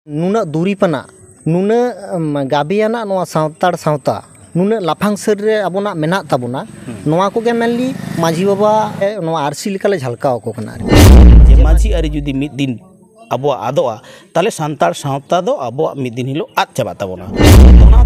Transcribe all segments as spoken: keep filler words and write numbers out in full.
ᱱᱩᱱᱟᱹᱜ ᱫᱩᱨᱤᱵᱽ ᱟᱱᱟᱜ, ᱱᱩᱱᱟᱹᱜ ᱜᱟᱵᱮᱭᱟᱱᱟᱜ ᱱᱚᱣᱟ ᱥᱟᱱᱛᱟᱲ ᱥᱟᱶᱛᱟ ᱱᱩᱱᱟᱹᱜ ᱞᱟᱯᱷᱟᱝ ᱥᱟᱹᱨ ᱨᱮ ᱟᱵᱚᱱᱟᱜ ᱢᱮᱱᱟᱜ ᱛᱟᱵᱚᱱᱟ᱾ ᱱᱚᱣᱟ ᱠᱚᱜᱮ ᱢᱮᱱᱞᱤ ᱢᱟᱹᱡᱷᱤ ᱵᱟᱵᱟ ᱱᱚᱣᱟ ᱟᱹᱨᱥᱤ ᱞᱮᱠᱟᱞᱮ ᱡᱷᱟᱞᱠᱟᱣ ᱟᱠᱚ ᱠᱟᱱᱟ ᱟᱨᱠᱤ᱾ ᱡᱮ ᱢᱟᱹᱡᱷᱤ ᱟᱹᱨᱤ ᱡᱩᱫᱤ ᱢᱤᱫ ᱫᱤᱱ ᱟᱵᱚᱣᱟᱜ ᱟᱫᱚᱜᱼᱟ, ᱛᱟᱦᱚᱞᱮ ᱥᱟᱱᱛᱟᱲ ᱥᱟᱶᱛᱟ ᱫᱚ ᱟᱵᱚᱣᱟᱜ ᱢᱤᱫ ᱫᱤᱱ ᱦᱤᱞᱳᱜ ᱟᱫ ᱪᱟᱵᱟᱜ ᱛᱟᱵᱚᱱᱟ᱾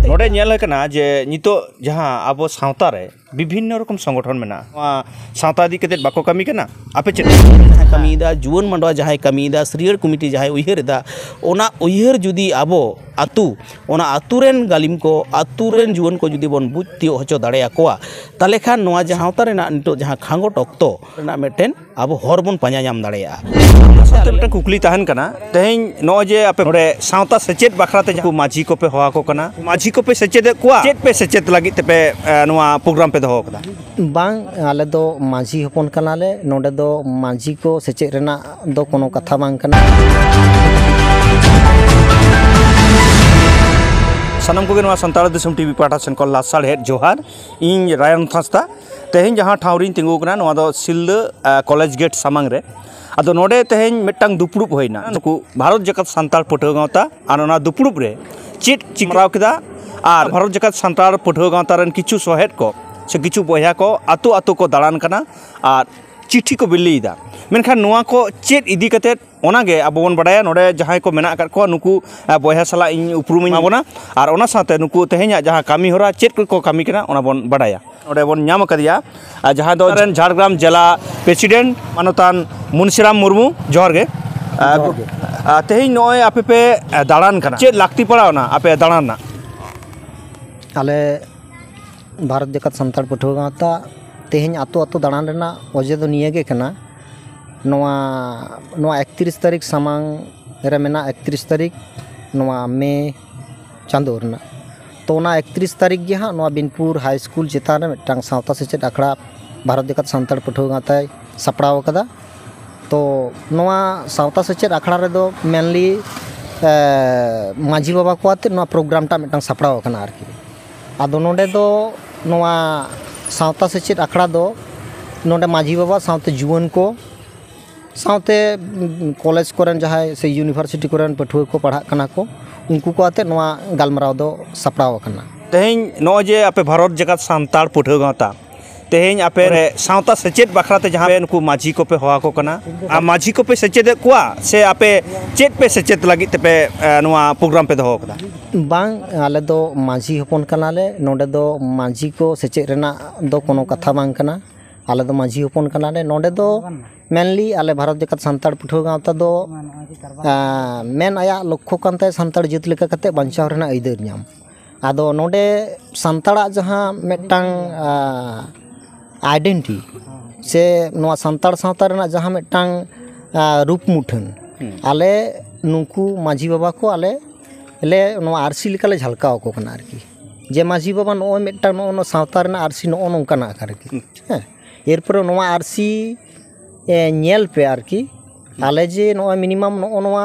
ᱱᱚᱰᱮ ᱧᱮᱞ ᱟᱠᱟᱱᱟ ᱡᱮ ᱱᱤᱛᱚᱜ ᱡᱟᱦᱟᱸ ᱟᱵᱚ ᱥᱟᱶᱛᱟ ᱨᱮ ᱵᱤᱵᱷᱤᱱᱱᱚ ᱨᱚᱠᱚᱢ ᱥᱚᱝᱜᱚᱴᱷᱚᱱ ᱢᱮᱱᱟᱜᱼᱟ, ᱱᱚᱣᱟ ᱥᱟᱶᱛᱟ ᱤᱫᱤ ᱠᱟᱛᱮᱫ ᱵᱟᱠᱚ ᱠᱟᱹᱢᱤ ᱠᱟᱱᱟ᱾ ᱟᱯᱮ ᱪᱮᱫ ᱡᱟᱦᱟᱸᱭ ᱠᱟᱹᱢᱤᱭᱮᱫᱟ, ᱡᱩᱣᱟᱹᱱ ᱢᱟᱰᱣᱟ ᱡᱟᱦᱟᱸᱭ ᱠᱟᱹᱢᱤᱭᱮᱫᱟ, ᱥᱤᱨᱭᱟᱹᱲ ᱠᱚᱢᱤᱴᱤ ᱡᱟᱦᱟᱸᱭ ᱩᱭᱦᱟᱹᱨ ᱮᱫᱟ, ᱚᱱᱟ ᱩᱭᱦᱟᱹᱨ ᱡᱩᱫᱤ ᱟᱵᱚ ᱟᱹᱛᱩ, ᱚᱱᱟ ᱟᱹᱛᱩ ᱨᱮᱱ ᱜᱟᱹᱞᱤᱢ ᱠᱚ, ᱟᱹᱛᱩ ᱨᱮᱱ ᱡᱩᱣᱟᱹᱱ ᱠᱚ ᱡᱩᱫᱤ ᱵᱚᱱ ᱵᱩᱡᱽ ᱛᱤᱭᱳᱜ ᱦᱚᱪᱚ ᱫᱟᱲᱮᱭᱟᱠᱚᱣᱟ, ᱛᱟᱦᱚᱞᱮ ᱠᱷᱟᱱ ᱱᱚᱣᱟ ᱡᱟᱦᱟᱸ ᱥᱟᱶᱛᱟ ᱨᱮᱱᱟᱜ ᱱᱤᱛᱚᱜ ᱡᱟᱦᱟᱸ ᱠᱷᱟᱸᱜᱚᱴ ᱚᱠᱛᱚ ᱨᱮᱱᱟᱜ ᱢᱤᱫᱴᱮᱱ ᱟᱵᱚ ᱦᱚᱨ ᱵᱚᱱ ᱯᱟᱸᱡᱟ ᱧᱟᱢ ᱫᱟᱲᱮᱭᱟᱜᱼᱟ᱾ ᱚᱱᱟ ᱥᱟᱶᱛᱮ ᱢᱤᱫᱴᱟᱝ ᱠᱩᱠᱞᱤ ᱛᱟᱦᱮᱱ ᱠᱟᱱᱟ, ᱛᱮᱦᱮᱧ ᱱᱚᱜᱼᱚᱭ ᱡᱮ ᱟᱯᱮ ᱱᱚᱰᱮ ᱥᱟᱶᱛᱟ ᱥᱮᱪᱮᱫ ᱵᱟᱠᱷᱨᱟ ᱛᱮ ᱡᱟᱦᱟᱸ ᱢᱟᱹᱡᱷᱤ ᱠᱚᱯᱮ ᱦᱚᱦᱚ ᱟᱠᱚ ᱠᱟᱱᱟ, ᱢᱟᱹᱡᱷᱤ ᱠᱚᱯᱮ ᱥᱮᱪᱮᱫᱮᱫ ᱠᱚᱣᱟ, ᱪᱮᱫ ᱯᱮ ᱥᱮᱪᱮᱫ ᱞᱟᱹᱜᱤᱫ ᱛᱮᱯᱮ, ᱮ, ᱱᱚᱣᱟ ᱯᱨᱳᱜᱨᱟᱢ ᱯᱮ ᱫᱚᱦᱚ ᱟᱠᱟᱫᱟ? ᱵᱟᱝ, ᱟᱞᱮ ᱫᱚ ᱢᱟᱹᱡᱷᱤ ᱦᱚᱯᱚᱱ ᱠᱟᱱᱟᱞᱮ᱾ ᱱᱚᱰᱮ ᱫᱚ ᱢᱟᱹᱡᱷᱤ ᱠᱚ ᱥᱮᱪᱮᱫ ᱨᱮᱱᱟᱜ ᱫᱚ ᱠᱳᱱᱳ ᱠᱟᱛᱷᱟ ᱵᱟᱝ ᱠᱟᱱᱟ᱾ ᱥᱟᱱᱟᱢ ᱠᱚᱜᱮ ᱱᱚᱣᱟ ᱥᱟᱱᱛᱟᱲ ᱫᱤᱥᱚᱢ ᱴᱤᱵᱷᱤ ᱯᱟᱦᱴᱟ ᱥᱮᱱ ᱠᱷᱚᱱ ᱞᱟᱥᱟᱲᱦᱮᱫ ᱡᱚᱦᱟᱨ᱾ ᱤᱧ ᱨᱟᱭᱚᱱ ᱦᱟᱸᱥᱫᱟ᱾ ᱛᱮᱦᱮᱧ ᱡᱟᱦᱟᱸ ᱴᱷᱟᱶ ᱨᱤᱧ ᱛᱤᱸᱜᱩ ᱟᱠᱟᱱᱟ, ᱱᱚᱣᱟ ᱫᱚ ᱥᱤᱞᱫᱟᱹ, ᱟ, ᱠᱚᱞᱮᱡᱽ ᱜᱮᱴ ᱥᱟᱢᱟᱝ ᱨᱮ᱾ ᱟᱫᱚ ᱱᱚᱰᱮ ᱛᱮᱦᱮᱧ ᱢᱤᱫᱴᱟᱝ ᱫᱩᱯᱲᱩᱵ ᱦᱩᱭᱱᱟ ᱱᱩᱠᱩ ᱵᱷᱟᱨᱚᱛ ᱡᱟᱠᱟᱛ ᱥᱟᱱᱛᱟᱲ ᱯᱟᱹᱴᱷᱩᱣᱟᱹ ᱜᱟᱶᱛᱟ, ᱟᱨ ᱚᱱᱟ ᱫᱩᱯᱲᱩᱵ ᱨᱮ ᱪᱮᱫ ᱪᱤᱠᱟᱹᱣ ᱠᱮᱫᱟ, ᱟᱨ ᱵᱷᱟᱨᱚᱛ ᱡᱟᱠᱟᱛ ᱥᱟᱱᱛᱟᱲ ᱯᱟᱹᱴᱷᱩᱣᱟᱹ ᱜᱟᱶᱛᱟ ᱨᱮᱱ ᱠᱤᱪᱷᱩ ᱥᱚᱦᱮᱫ ᱠᱚ ᱥᱮ ᱠᱤᱪᱷᱩ ᱵᱚᱭᱦᱟ ᱠᱚ ᱟᱛᱳ ᱟᱛᱳ ᱠᱚ ᱫᱟᱬᱟᱱ ᱠᱟᱱᱟ ᱟᱨ ᱪᱤᱴᱷᱤ ᱠᱚ ᱵᱤᱞᱤᱭᱮᱫᱟ᱾ ᱢᱮᱱᱠᱷᱟᱱ ᱱᱚᱣᱟ ᱠᱚ ᱪᱮᱫ ᱤᱫᱤ ᱠᱟᱛᱮᱫ, ᱚᱱᱟᱜᱮ ᱟᱵᱚ ᱵᱚᱱ ᱵᱟᱰᱟᱭᱟ᱾ ᱱᱚᱰᱮ ᱡᱟᱦᱟᱸᱭ ᱠᱚ ᱢᱮᱱᱟᱜ ᱟᱠᱟᱫ ᱠᱚᱣᱟ, ᱱᱩᱠᱩ, ᱟ, ᱵᱚᱭᱦᱟ ᱥᱟᱞᱟᱜ ᱤᱧ ᱩᱯᱨᱩᱢᱤᱧ ᱮᱢᱟ ᱵᱚᱱᱟ, ᱟᱨ ᱚᱱᱟ ᱥᱟᱶᱛᱮ ᱱᱩᱠᱩ ᱛᱮᱦᱮᱧᱟᱜ ᱡᱟᱦᱟᱸ ᱠᱟᱹᱢᱤ ᱦᱚᱨᱟ, ᱪᱮᱫ ᱠᱚᱠᱚ ᱠᱟᱹᱢᱤ ᱠᱟᱱᱟ, ᱚᱱᱟ ᱵᱚᱱ ᱵᱟᱰᱟᱭᱟ᱾ ᱱᱚᱰᱮ ᱵᱚᱱ ᱧᱟᱢ ᱟᱠᱟᱫᱮᱭᱟ, ᱟᱨ ᱡᱟᱦᱟᱸᱭ ᱫᱚ ᱨᱮᱱ ᱡᱷᱟᱲᱜᱨᱟᱢ ᱡᱮᱞᱟ ᱯᱨᱮᱥᱤᱰᱮᱱᱴ ᱢᱟᱱᱚᱛᱟᱱ ᱢᱩᱱᱥᱤᱨᱟᱢ ᱢᱩᱨᱢᱩ, ᱡᱚᱦᱟᱨ ᱜᱮ᱾ ᱟᱨ, ᱡᱚᱦᱟᱨ ᱜᱮ᱾ ᱟᱨ ᱛᱮᱦᱮᱧ ᱱᱚᱜᱼᱚᱭ ᱟᱯᱮ ᱯᱮ, ᱟ, ᱫᱟᱬᱟᱱ ᱠᱟᱱᱟ, ᱪᱮᱫ ᱞᱟᱹᱠᱛᱤ ᱯᱟᱲᱟᱣᱱᱟ ᱟᱯᱮ ᱫᱟᱬᱟᱱ ᱨᱮᱱᱟᱜ? ᱟᱞᱮ ᱵᱷᱟᱨᱚᱛ ᱡᱟᱠᱟᱛ ᱥᱟᱱᱛᱟᱲ ᱯᱟᱹᱴᱷᱩᱣᱟᱹ ᱜᱟᱶᱛᱟ ᱛᱮᱦᱮᱧ ᱟᱛᱳ ᱟᱛᱳ ᱫᱟᱬᱟᱱ ᱨᱮᱱᱟᱜ ᱚᱡᱮ ᱫᱚ ᱱᱤᱭᱟᱹ ᱜᱮ ᱠᱟᱱᱟ, ᱱᱚᱣᱟ, ᱱᱚᱣᱟ ᱮᱠᱛᱨᱤᱥ ᱛᱟᱹᱨᱤᱠᱷ ᱥᱟᱢᱟᱝ ᱨᱮ ᱢᱮᱱᱟᱜ ᱮᱠᱛᱨᱤᱥ ᱛᱟᱹᱨᱤᱠᱷ ᱱᱚᱣᱟ ᱢᱮ ᱪᱟᱸᱫᱳ ᱨᱮᱱᱟᱜ᱾ ᱛᱚ, ᱚᱱᱟ ᱮᱠᱛᱨᱤᱥ ᱛᱟᱹᱨᱤᱠᱷ ᱜᱮ ᱦᱟᱸᱜ ᱱᱚᱣᱟ ᱵᱤᱱᱯᱩᱨ ᱦᱟᱭ ᱥᱠᱩᱞ ᱪᱮᱛᱟᱱ ᱨᱮ ᱢᱤᱫᱴᱟᱝ ᱥᱟᱶᱛᱟ ᱥᱮᱪᱮᱫ ᱟᱠᱷᱲᱟ ᱵᱷᱟᱨᱚᱛ ᱡᱟᱠᱟᱛ ᱥᱟᱱᱛᱟᱲ ᱯᱟᱹᱴᱷᱩᱣᱟᱹ ᱜᱟᱶᱛᱟᱭ ᱥᱟᱯᱲᱟᱣ ᱟᱠᱟᱫᱟ᱾ ᱛᱚ, ᱱᱚᱣᱟ ᱥᱟᱶᱛᱟ ᱥᱮᱪᱮᱫ ᱟᱠᱷᱲᱟ ᱨᱮᱫᱚ ᱢᱮᱱᱞᱤ, ᱮ, ᱢᱟᱹᱡᱷᱤ ᱵᱟᱵᱟ ᱠᱚ ᱟᱛᱮ ᱱᱚᱣᱟ ᱯᱨᱳᱜᱨᱟᱢᱴᱟᱜ ᱢᱤᱫᱴᱟᱝ ᱥᱟᱯᱲᱟᱣ ᱟᱠᱟᱱᱟ ᱟᱨᱠᱤ᱾ ᱟᱫᱚ ᱱᱚᱰᱮ ᱫᱚ ᱱᱚᱣᱟ ᱥᱟᱶᱛᱟ ᱥᱮᱪᱮᱫ ᱟᱠᱷᱲᱟ ᱫᱚ ᱱᱚᱰᱮ ᱢᱟᱹᱡᱷᱤ ᱵᱟᱵᱟ ᱥᱟᱶᱛᱮ ᱡᱩᱣᱟᱹᱱ ᱠᱚ ᱥᱟᱶᱛᱮ ᱠᱚᱞᱮᱡᱽ ᱠᱚᱨᱮᱱ ᱡᱟᱦᱟᱸᱭ ᱥᱮ ᱤᱭᱩᱱᱤᱵᱷᱟᱨᱥᱤᱴᱤ ᱠᱚᱨᱮᱱ ᱯᱟᱹᱴᱷᱩᱣᱟᱹ ᱠᱚ ᱯᱟᱲᱦᱟᱜ ᱠᱟᱱᱟ ᱠᱚ, ᱩᱱᱠᱩ ᱠᱚ ᱟᱛᱮ ᱱᱚᱣᱟ ᱜᱟᱞᱢᱟᱨᱟᱣ ᱫᱚ ᱥᱟᱯᱲᱟᱣ ᱟᱠᱟᱱᱟ᱾ ᱛᱮᱦᱮᱧ ᱱᱚᱜᱼᱚᱭ ᱡᱮ ᱟᱯᱮ ᱵᱷᱟᱨᱚᱛ ᱡᱟᱠᱟᱛ ᱥᱟᱱᱛᱟᱲ ᱯᱟᱹᱴᱷᱩᱣᱟᱹ ᱜᱟᱶᱛᱟ, ᱛᱮᱦᱮᱧ ᱟᱯᱮ ᱨᱮ ᱥᱟᱶᱛᱟ ᱥᱮᱪᱮᱫ ᱵᱟᱠᱷᱨᱟ ᱛᱮ ᱡᱟᱦᱟᱸ ᱯᱮ ᱱᱩᱠᱩ ᱢᱟᱹᱡᱷᱤ ᱠᱚᱯᱮ ᱦᱚᱦᱚ ᱟᱠᱚ ᱠᱟᱱᱟ, ᱟᱨ ᱢᱟᱹᱡᱷᱤ ᱠᱚᱯᱮ ᱥᱮᱪᱮᱫᱮᱫ ᱠᱚᱣᱟ ᱥᱮ ᱟᱯᱮ ᱪᱮᱫ ᱯᱮ ᱥᱮᱪᱮᱫ ᱞᱟᱹᱜᱤᱫ ᱛᱮᱯᱮ, ᱮ, ᱱᱚᱣᱟ ᱯᱨᱳᱜᱨᱟᱢ ᱯᱮ ᱫᱚᱦᱚ ᱟᱠᱟᱫᱟ? ᱵᱟᱝ, ᱟᱞᱮ ᱫᱚ ᱢᱟᱹᱡᱷᱤ ᱦᱚᱯᱚᱱ ᱠᱟᱱᱟᱞᱮ᱾ ᱱᱚᱰᱮ ᱫᱚ ᱢᱟᱹᱡᱷᱤ ᱠᱚ ᱥᱮᱪᱮᱫ ᱨᱮᱱᱟᱜ ᱫᱚ ᱠᱳᱱᱳ ᱠᱟᱛᱷᱟ ᱵᱟᱝ ᱠᱟᱱᱟ᱾ ᱟᱞᱮ ᱫᱚ ᱢᱟᱹᱡᱷᱤ ᱦᱚᱯᱚᱱ ᱠᱟᱱᱟᱞᱮ᱾ ᱱᱚᱰᱮ ᱫᱚ mainly ᱟᱞᱮ ᱵᱷᱟᱨᱚᱛ ᱡᱟᱠᱟᱛ ᱥᱟᱱᱛᱟᱲ ᱯᱟᱹᱴᱷᱩᱣᱟᱹ ᱜᱟᱶᱛᱟ ᱫᱚ, ᱟ, ᱢᱮᱱ ᱟᱭᱟᱜ ᱞᱚᱠᱠᱷᱚ ᱠᱟᱱ ᱛᱟᱭᱟ ᱥᱟᱱᱛᱟᱲ ᱡᱟᱹᱛ ᱞᱮᱠᱟ ᱠᱟᱛᱮ ᱵᱟᱧᱪᱟᱣ ᱨᱮᱱᱟᱜ ᱟᱹᱭᱫᱟᱹᱨ ᱧᱟᱢ᱾ ᱟᱫᱚ ᱱᱚᱰᱮ ᱥᱟᱱᱛᱟᱲᱟᱜ ᱡᱟᱦᱟᱸ ᱢᱤᱫᱴᱟᱝ, ᱟ, identity ᱥᱮ ᱱᱚᱣᱟ ᱥᱟᱱᱛᱟᱲ ᱥᱟᱶᱛᱟ ᱨᱮᱱᱟᱜ ᱡᱟᱦᱟᱸ ᱢᱤᱫᱴᱟᱝ, ᱟ, ᱨᱩᱯ ᱢᱩᱴᱷᱟᱹᱱ, ᱦᱩᱸ᱾ ᱟᱞᱮ ᱱᱩᱠᱩ ᱢᱟᱹᱡᱷᱤ ᱵᱟᱵᱟ ᱠᱚ ᱟᱞᱮ ᱞᱮ ᱱᱚᱣᱟ ᱟᱹᱨᱥᱤ ᱞᱮᱠᱟᱞᱮ ᱡᱷᱟᱞᱠᱟᱣ ᱟᱠᱚ ᱠᱟᱱᱟ ᱟᱨᱠᱤ, ᱡᱮ ᱢᱟᱹᱡᱷᱤ ᱵᱟᱵᱟ ᱱᱚᱜᱼᱚᱭ ᱢᱤᱫᱴᱟᱝ ᱱᱚᱜᱼᱚ ᱱᱚᱣᱟ ᱥᱟᱶᱛᱟ ᱨᱮᱱᱟᱜ ᱟᱹᱨᱥᱤ ᱱᱚᱜᱼᱚ ᱱᱚᱝᱠᱟᱱᱟᱜ ᱟᱨᱠᱤ᱾ ᱦᱩᱸ᱾ ᱦᱮᱸ, ᱮᱨᱯᱚᱨᱮ ᱱᱚᱣᱟ ᱟᱹᱨᱥᱤ, ᱮ, ᱧᱮᱞ ᱯᱮ ᱟᱨᱠᱤ, ᱟᱞᱮ ᱡᱮ ᱱᱚᱜᱼᱚᱭ minimum ᱱᱚᱜᱼᱚ ᱱᱚᱣᱟ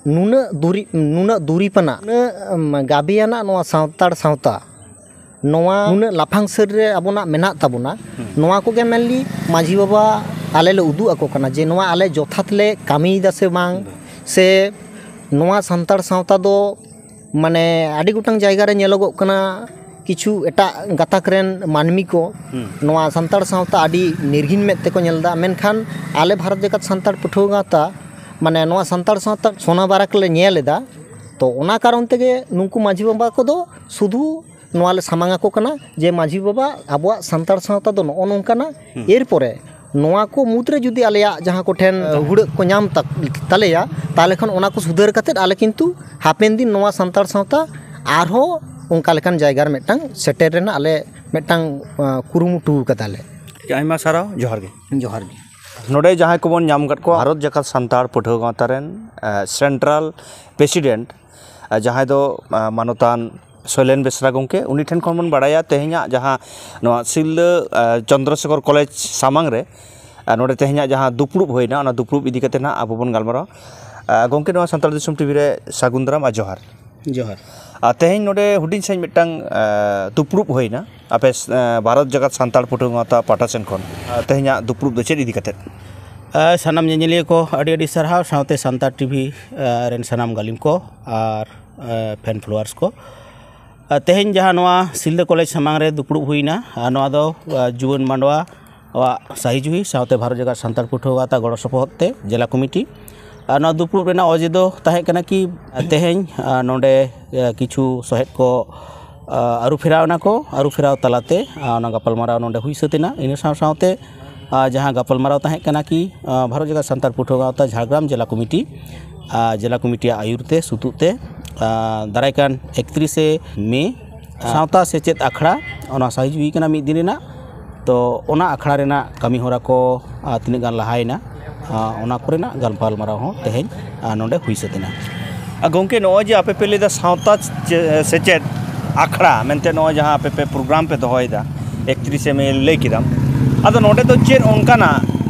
ᱱᱩᱱᱟᱹᱜ ᱫᱩᱨᱤ-, ᱱᱩᱱᱟᱹᱜ ᱫᱩᱨᱤᱯ ᱟᱱᱟᱜ, ᱱᱩᱱᱟᱹᱜ, ᱩᱢ, ᱜᱟᱵᱮ ᱟᱱᱟᱜ ᱱᱚᱣᱟ ᱥᱟᱱᱛᱟᱲ ᱥᱟᱶᱛᱟ, ᱱᱚᱣᱟ ᱱᱩᱱᱟᱹᱜ ᱞᱟᱯᱷᱟᱝ ᱥᱟᱹᱨ ᱨᱮ ᱟᱵᱚᱱᱟᱜ ᱢᱮᱱᱟᱜ ᱛᱟᱵᱚᱱᱟ, ᱦᱩᱸ᱾ ᱱᱚᱣᱟ ᱠᱚᱜᱮ mainly ᱢᱟᱹᱡᱷᱤ ᱵᱟᱵᱟ ᱟᱞᱮ ᱞᱮ ᱩᱫᱩᱜ ᱟᱠᱚ ᱠᱟᱱᱟ ᱡᱮ ᱱᱚᱣᱟ ᱟᱞᱮ ᱡᱚᱛᱷᱟᱛ ᱞᱮ ᱠᱟᱹᱢᱤᱭᱮᱫᱟ ᱥᱮ ᱵᱟᱝ, ᱦᱩᱸ᱾ ᱥᱮ ᱱᱚᱣᱟ ᱥᱟᱱᱛᱟᱲ ᱥᱟᱶᱛᱟ ᱫᱚ ᱢᱟᱱᱮ ᱟᱹᱰᱤ ᱜᱚᱴᱟᱝ ᱡᱟᱭᱜᱟ ᱨᱮ ᱧᱮᱞᱚᱜᱚᱜ ᱠᱟᱱᱟ, ᱠᱤᱪᱷᱩ ᱮᱴᱟᱜ ᱜᱟᱛᱟᱠ ᱨᱮᱱ ᱢᱟᱹᱱᱢᱤ ᱠᱚ ᱦᱩᱸ᱾ ᱱᱚᱣᱟ ᱥᱟᱱᱛᱟᱲ ᱥᱟᱶᱛᱟ ᱟᱹᱰᱤ ᱱᱤᱨᱜᱷᱤᱱ ᱢᱮᱫ ᱛᱮᱠᱚ ᱧᱮᱞ ᱮᱫᱟ, ᱢᱮᱱᱠᱷᱟᱱ ᱟᱞᱮ ᱵᱷᱟᱨᱚᱛ ᱡᱟᱠᱟᱛ ᱥᱟᱱᱛᱟᱲ ᱯᱟᱹᱴᱷᱩᱣᱟᱹ ᱜᱟᱶᱛᱟ ᱢᱟᱱᱮ ᱱᱚᱣᱟ ᱥᱟᱱᱛᱟᱲ ᱥᱟᱶᱛᱟ ᱥᱚᱱᱟ ᱵᱟᱨᱟᱠ ᱞᱮ ᱧᱮᱞ ᱮᱫᱟ᱾ ᱛᱚ ᱚᱱᱟ ᱠᱟᱨᱚᱱ ᱛᱮᱜᱮ ᱱᱩᱠᱩ ᱢᱟᱹᱡᱷᱤ ᱵᱟᱵᱟ ᱠᱚᱫᱚ ᱥᱩᱫᱷᱩ ᱱᱚᱣᱟ ᱞᱮ ᱥᱟᱢᱟᱝ ᱟᱠᱚ ᱠᱟᱱᱟ ᱡᱮ ᱢᱟᱹᱡᱷᱤ ᱵᱟᱵᱟ ᱟᱵᱚᱣᱟᱜ ᱥᱟᱱᱛᱟᱲ ᱥᱟᱶᱛᱟ ᱫᱚ ᱱᱚᱜᱼᱚ ᱱᱚᱝᱠᱟᱱᱟ, ᱦᱩᱸ᱾ ᱮᱨᱯᱚᱨᱮ ᱱᱚᱣᱟ ᱠᱚ ᱢᱩᱫᱽᱨᱮ ᱡᱩᱫᱤ ᱟᱞᱮᱭᱟᱜ ᱡᱟᱦᱟᱸ ᱠᱚᱴᱷᱮᱱ ᱦᱩᱲᱟᱹᱜ ᱠᱚ ᱧᱟᱢ ᱛᱟ-, ᱛᱟᱞᱮᱭᱟ, ᱛᱟᱦᱚᱞᱮ ᱠᱷᱟᱱ ᱚᱱᱟ ᱠᱚ ᱥᱩᱫᱷᱟᱹᱨ ᱠᱟᱛᱮᱫ ᱟᱞᱮ ᱠᱤᱱᱛᱩ ᱦᱟᱯᱮᱱ ᱫᱤᱱ ᱱᱚᱣᱟ ᱥᱟᱱᱛᱟᱲ ᱥᱟᱶᱛᱟ ᱟᱨᱦᱚᱸ ᱚᱱᱠᱟ ᱞᱮᱠᱟᱱ ᱡᱟᱭᱜᱟ ᱨᱮ ᱢᱤᱫᱴᱟᱝ ᱥᱮᱴᱮᱨ ᱨᱮᱱᱟᱜ ᱟᱞᱮ ᱢᱤᱫᱴᱟᱝ, ᱟ, ᱠᱩᱨᱩᱢᱩᱴᱩ ᱠᱟᱫᱟᱞᱮ᱾ ᱟᱭᱢᱟ ᱥᱟᱨᱦᱟᱣ, ᱡᱚᱦᱟᱨ ᱜᱮ᱾ ᱡᱚᱦᱟᱨ ᱜᱮ᱾ ᱱᱚᱰᱮ ᱡᱟᱦᱟᱸᱭ ᱠᱚᱵᱚᱱ ᱧᱟᱢ ᱟᱠᱟᱫ ᱠᱚᱣᱟ, ᱵᱷᱟᱨᱚᱛ ᱡᱟᱠᱟᱛ ᱥᱟᱱᱛᱟᱲ ᱯᱟᱹᱴᱷᱩᱣᱟᱹ ᱜᱟᱶᱛᱟ ᱨᱮᱱ, ᱟ, central president, ᱟ, ᱡᱟᱦᱟᱸᱭ ᱫᱚ, ᱟ, ᱢᱟᱱᱚᱛᱟᱱ ᱥᱚᱭᱞᱮᱱ ᱵᱮᱥᱨᱟ ᱜᱚᱢᱠᱮ, ᱩᱱᱤ ᱴᱷᱮᱱ ᱠᱷᱚᱱ ᱵᱚᱱ ᱵᱟᱲᱟᱭᱟ ᱛᱮᱦᱮᱧᱟᱜ ᱡᱟᱦᱟᱸ ᱱᱚᱣᱟ ᱥᱤᱞᱫᱟᱹ, ᱟ, ᱪᱚᱱᱫᱨᱚᱥᱮᱠᱷᱚᱨ ᱠᱚᱞᱮᱡᱽ ᱥᱟᱢᱟᱝ ᱨᱮ, ᱟ, ᱱᱚᱰᱮ ᱛᱮᱦᱮᱧᱟᱜ ᱡᱟᱦᱟᱸ ᱫᱩᱯᱲᱩᱵ ᱦᱩᱭᱱᱟ, ᱚᱱᱟ ᱫᱩᱯᱲᱩᱵ ᱤᱫᱤ ᱠᱟᱛᱮ ᱱᱟᱦᱟᱜ ᱟᱵᱚ ᱵᱚᱱ ᱜᱟᱞᱢᱟᱨᱟᱣᱟ᱾ ᱟ, ᱜᱚᱢᱠᱮ, ᱱᱚᱣᱟ ᱥᱟᱱᱛᱟᱲ ᱫᱤᱥᱚᱢ TV ᱨᱮ ᱥᱟᱹᱜᱩᱱ ᱫᱟᱨᱟᱢ ᱟᱨ ᱡᱚᱦᱟᱨ᱾ ᱡᱚᱦᱟᱨ᱾ ᱟ, ᱛᱮᱦᱮᱧ ᱱᱚᱰᱮ ᱦᱩᱰᱤᱧ ᱥᱟᱺᱦᱤᱡ ᱢᱤᱫᱴᱟᱝ, ᱟ, ᱫᱩᱯᱲᱩᱵ ᱦᱩᱭᱱᱟ ᱟᱯᱮ, ᱟ, ᱵᱷᱟᱨᱚᱛ ᱡᱟᱠᱟᱛ ᱥᱟᱱᱛᱟᱲ ᱯᱟᱹᱴᱷᱩᱣᱟᱹ ᱜᱟᱶᱛᱟ ᱯᱟᱦᱴᱟ ᱥᱮᱱ ᱠᱷᱚᱱ᱾ ᱟ, ᱛᱮᱦᱮᱧᱟᱜ ᱫᱩᱯᱲᱩᱵ ᱫᱚ ᱪᱮᱫ ᱤᱫᱤ ᱠᱟᱛᱮᱫ? ᱥᱟᱱᱟᱢ ᱧᱮᱧᱮᱞᱤᱭᱟᱹ ᱠᱚ ᱟᱹᱰᱤ ᱟᱹᱰᱤ ᱥᱟᱨᱦᱟᱣ, ᱥᱟᱶᱛᱮ ᱥᱟᱱᱛᱟᱲ ᱴᱤᱵᱷᱤ ᱨᱮᱱ ᱥᱟᱱᱟᱢ ᱜᱟᱹᱞᱤᱢ ᱠᱚ ᱟᱨ ᱯᱷᱮᱱ ᱯᱷᱚᱞᱳᱣᱟᱨᱥ ᱠᱚ᱾ ᱛᱮᱦᱮᱧ ᱡᱟᱦᱟᱸ ᱱᱚᱣᱟ ᱥᱤᱞᱫᱟᱹ ᱠᱚᱞᱮᱡᱽ ᱥᱟᱢᱟᱝ ᱨᱮ ᱫᱩᱯᱲᱩᱵ ᱦᱩᱭᱱᱟ, ᱱᱚᱣᱟ ᱫᱚ ᱡᱩᱣᱟᱹᱱ ᱢᱟᱰᱣᱟ ᱟᱜ ᱥᱟᱹᱦᱤᱡᱩᱦᱤ ᱥᱟᱶᱛᱮ ᱵᱷᱟᱨᱚᱛ ᱡᱟᱠᱟᱛ ᱥᱟᱱᱛᱟᱲ ᱯᱟᱹᱴᱷᱩᱣᱟᱹ ᱜᱟᱶᱛᱟ ᱜᱚᱲᱚ ᱥᱚᱯᱚᱦᱚᱫ ᱛᱮ ᱡᱮᱞᱟ ᱠᱚᱢᱤᱴᱤ᱾ ᱟᱨ ᱱᱚᱣᱟ ᱫᱩᱯᱲᱩᱵ ᱨᱮᱱᱟᱜ ᱚᱡᱮ ᱫᱚ ᱛᱟᱦᱮᱸ ᱠᱟᱱᱟ ᱠᱤ, ᱛᱮᱦᱮᱧ ᱱᱚᱰᱮ ᱠᱤᱪᱷᱩ ᱥᱚᱦᱮᱫ ᱠᱚ ᱟᱹᱨᱩ ᱯᱷᱮᱨᱟᱣ ᱮᱱᱟ ᱠᱚ, ᱟᱹᱨᱩ ᱯᱷᱮᱨᱟᱣ ᱛᱟᱞᱟᱛᱮ ᱚᱱᱟ ᱜᱟᱯᱟᱞᱢᱟᱨᱟᱣ ᱱᱚᱰᱮ ᱦᱩᱭ ᱥᱟᱹᱛ ᱮᱱᱟ᱾ ᱤᱱᱟᱹ ᱥᱟᱶ ᱥᱟᱶᱛᱮ ᱡᱟᱦᱟᱸ ᱜᱟᱯᱟᱞᱢᱟᱨᱟᱣ ᱛᱟᱦᱮᱸ ᱠᱟᱱᱟ ᱠᱤ, ᱵᱷᱟᱨᱚᱛ ᱡᱟᱠᱟᱛ ᱥᱟᱱᱛᱟᱲ ᱯᱟᱹᱴᱷᱩᱣᱟᱹ ᱜᱟᱶᱛᱟ ᱡᱷᱟᱲᱜᱨᱟᱢ ᱡᱮᱞᱟ ᱠᱚᱢᱤᱴᱤ, ᱡᱮᱞᱟ ᱠᱚᱢᱤᱴᱤᱭᱟᱜ ᱟᱹᱭᱩᱨ ᱛᱮ, ᱥᱩᱛᱩᱜ ᱛᱮ, ᱫᱟᱨᱟᱭ ᱠᱟᱱ ᱮᱠᱛᱨᱤᱥᱮ ᱢᱮ ᱥᱟᱶᱛᱟ ᱥᱮᱪᱮᱫ ᱟᱠᱷᱲᱟ, ᱚᱱᱟ ᱥᱟᱹᱦᱤᱡ ᱦᱩᱭ ᱠᱟᱱᱟ ᱢᱤᱫ ᱫᱤᱱ ᱨᱮᱱᱟᱜ᱾ ᱛᱚ ᱚᱱᱟ ᱟᱠᱷᱲᱟ ᱨᱮᱱᱟᱜ ᱠᱟᱹᱢᱤ ᱦᱚᱨᱟ ᱠᱚ ᱟᱨ ᱛᱤᱱᱟᱹᱜ ᱜᱟᱱ ᱞᱟᱦᱟᱭᱮᱱᱟ, ᱟᱨ ᱚᱱᱟ ᱠᱚᱨᱮᱱᱟᱜ ᱜᱟᱞᱢᱟᱨᱟᱣ ᱦᱚᱸ ᱛᱮᱦᱮᱧ ᱟᱨ ᱱᱚᱰᱮ ᱦᱩᱭ ᱥᱟᱹᱛ ᱮᱱᱟ᱾ ᱟᱨ ᱜᱚᱢᱠᱮ, ᱱᱚᱜᱼᱚᱭ ᱡᱮ ᱟᱯᱮ ᱯᱮ ᱞᱟᱹᱭᱫᱟ ᱥᱟᱶᱛᱟ ᱪᱮ-, ᱥᱮᱪᱮᱫ ᱟᱠᱷᱲᱟ ᱢᱮᱱᱛᱮ, ᱱᱚᱜᱼᱚᱭ ᱡᱟᱦᱟᱸ ᱟᱯᱮ ᱯᱮ ᱯᱨᱳᱜᱨᱟᱢ ᱯᱮ ᱫᱚᱦᱚᱭᱮᱫᱟ, ᱮᱠᱛᱨᱤᱥᱮ ᱢᱮ ᱞᱟᱹᱭ ᱠᱮᱫᱟᱢ, ᱟᱫᱚ ᱱᱚᱰᱮ ᱫᱚ ᱪᱮᱫ ᱚᱱᱠᱟᱱᱟᱜ